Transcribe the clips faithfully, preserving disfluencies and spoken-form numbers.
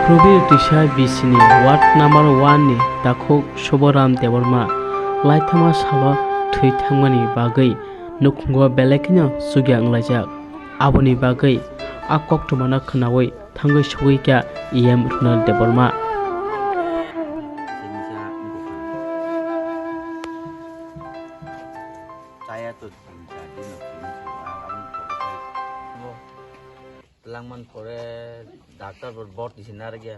Rubir Tisa B C ni ward number one ni takhuk Suboram Debbarma laithama salo thwi thangmani bagwi nukhungo belai kheno chukya wnglaijak. Aboni bagwi a koktwmano khwnawi thangwi sogwi kha E M Runal Debbarma. Chaya to tin char din no tin char, ang ang ko ko. Langman pore doctor bor bot ni sinar gya.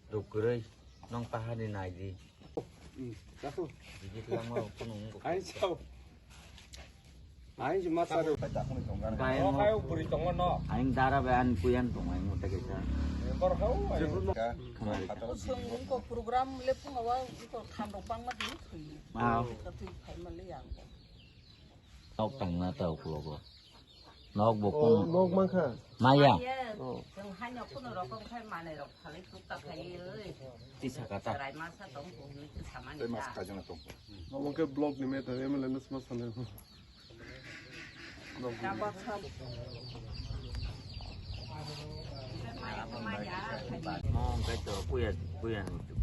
Dukrui nong pahani nai di. Bigi langma ko nung ko. Ai sao. Ai si masa ro. Bai mo. Ai buri tong no. Ai dara bai an kuyan tong ai mo ta kesa. Bor hau. Khana. Sung ko program le phung awa ko khan rok bang ma di. Ah. Ka thui phai ma le yang. Nok tangna ta uklogo. Nok bo. Oh, kun nok mankha. Maya. Oh. Chwng haino kuno rokom khai manai rok phalwi tukta khai oi. Tisa kata. Rai masa tong ko ni tisa mani. Tei mas ta. Kajana tong. Omo khe block ni matter, M L A no sma sanai. Block ni. Mo hwnkhe to kuya, kuya ni tu.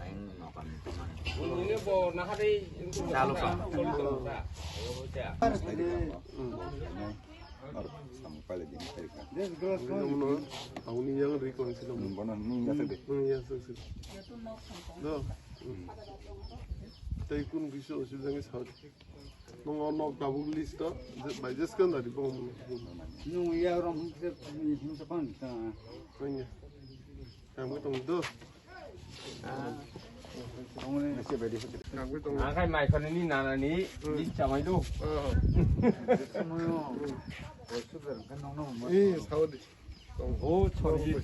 Aing nokam ni tu mani. Chalo pa. Samung paile din khairokha. Ang ni yang ri kong sino. Bono nung ya sakde. Nung ya sakde. Do. Tei kun bisa usibda ni sao. Nung o nok tabuk list o, je-, bai je scan dari bong. Nung ya rom hum se, hum se pan ta. Nung ya. Kami tong do. Kami tong. Ang khai mai khani ni nana ni, ni chamai do. Oh. Eh, sao di. Oh, sorry.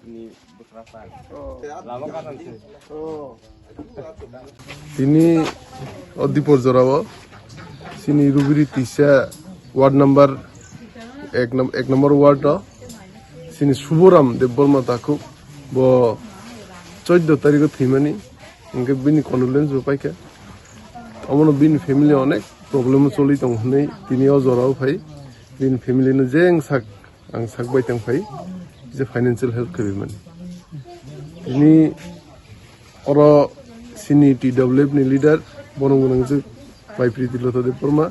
Ni bwsra sa. Lama kanan se. Tini o Dipor jorao chini Rubiri Tisa ward number ek num-, ek number ward o chini Suboram Debbarma takhuk bo chauddw tarikh o thwimani hwnkhe bini condolence bo paikha. Omono bini family onek problem o choli tongo hwnwi tini o jorao phai bini family no jeng sak Ang sak bai tong phai, je financial help khabi mani. Tini oro chini T W F ni leader, bono gwnang je Bai Priti Lotha Debbarma,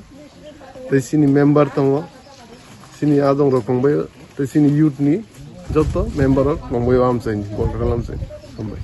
tei chini member tongo, chini adong rok tong bai, tei chini youth ni joto member rok tong bai o amchai ni, Golkar amchai ni, hambai.